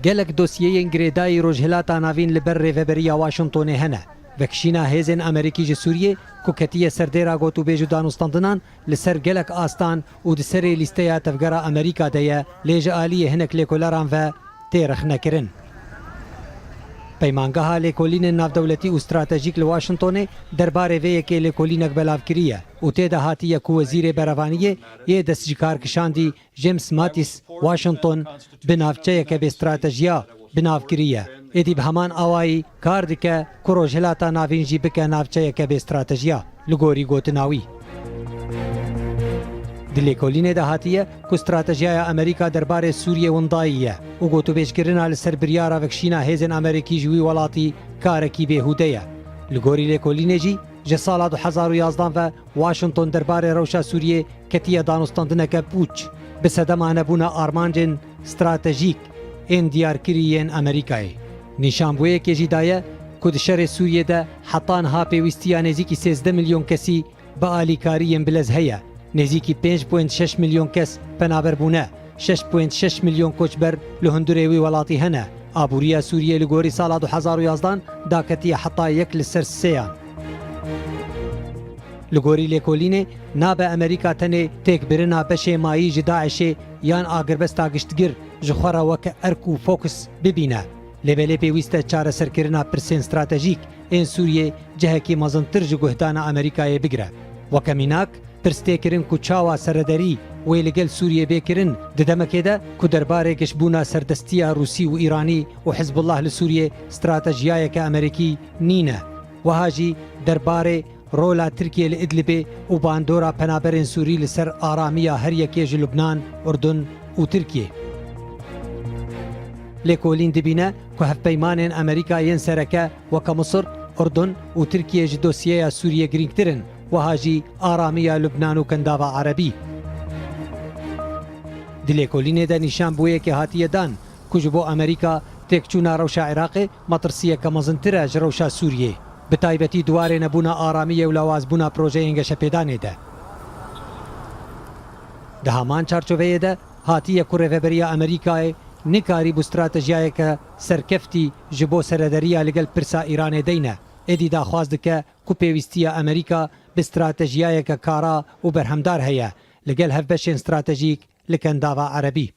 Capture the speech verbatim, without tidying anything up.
Gelek dosyeyên girêdayî Rojhilata Navîn li ber Rêveberiya Washingtonê hene. Vekişîna hêzên Amerîkî ji Sûriyê ku ketiye ser dêra gotûbêj û danûstandinan li ser gelek astan û di serê lîsteya Tevgera Amerîka de ye, lê ji aliyê hinek lêkoleran ve tê rexnekirin. Peymangeha Lêkolînên Navdewletî û Stratejîk li Washingtonê derbarê vê yekê lêkolînek belav kiriye û tê de hatiye ku Wezîrê Berevaniyê yê dest ji kar kişandî James Mattis Washington bi navçeyeke bêstratejiya bi nav kiriye. Êdî bi heman awayî kar dike ku Rojhilata Navîn jî bike navçeyeke bêstratejiya, li gorî gotina wî. Di lêkolînê de hatiye ku stratejiyaya Amerîka derbarê Sûriyê windayî ye û gotûbêjkirina li ser biryara vekişîna hêzên Amerîkî ji wî welatî karekî bêhûde ye. Li gorî lêkolînê jî, ji sala du hezar û yazdan ve Washington derbarê rewşa Sûriyê ketiye danûstandineke pûç, bi sedema nebûna armancên stratejîk ên diyarkirî yên Amerîkayê. Nîşanbûyekê jî daye ku di şerê Sûriyê de heta niha pêwîstiya nêzîkî sêzdeh milyon kesî bi alîkariyên bilez heye. Nêzîkî pênc point şeş milyon kes penaber bûne, şeş point şeş milyon koçber li hundirê wî welatî hene. Aboriya Sûriyê li gorî sala du hezar û yazdan daketiye heta yek li ser sêyan. Li gorî lêkolînê, nabe Amerîka tenê têkbirina beşê mayî ji DAIŞê yan agirbesta giştgir ji xwe re weke erk û fokus bibîne. Lê belê pêwîst e çareserkirina pirsên stratejîk ên Sûriyê cihekî mezintir ji guhdana Amerîkayê bigire. Weke mînak, pirs tê kirin ku çawa serederî wê li gel Sûriyê bê kirin, di demekê de ku derbarê giştbûna serdestiya Rûsî û Îranî û Hizbullah li Sûriyê stratejiyayeke Amerîkî nîne. Wiha jî derbarê rola Tirkiyê li Idlibê û bandora penaberên Sûrî li ser aramiya her yekê ji Lubnan, Urdun û Tirkiyê. Lêkolîn dibîne ku hevpeymanên Amerîka yên sereke weke Misir, Urdun û Tirkiyê ji dosyeya Sûriyê girîngtir in, wiha jî aramiya Lubnan û Kendava Erebî. Di lêkolînê de nîşan bi wê yekê hatiye dan ku ji bo Amerîka têkçûna rewşa Iraqê metirsiyeke mezintir e ji rewşa Sûriyê, bi taybetî di warê nebûna aramiyê û lawazbûna projeyên geşepêdanê de. Di heman çarçoveyê de hatiye ku Rêveberiya Amerîkayê nikarîbû stratejiyayeke serkeftî ji bo serederiya li gel pirsa Îranê deyne, êdî daxwaz dike ku pêwîstiya Amerîka bi stratejiyayeke kara û berhemdar heye li gel hevbeşên stratejîk li Kendava Erebî.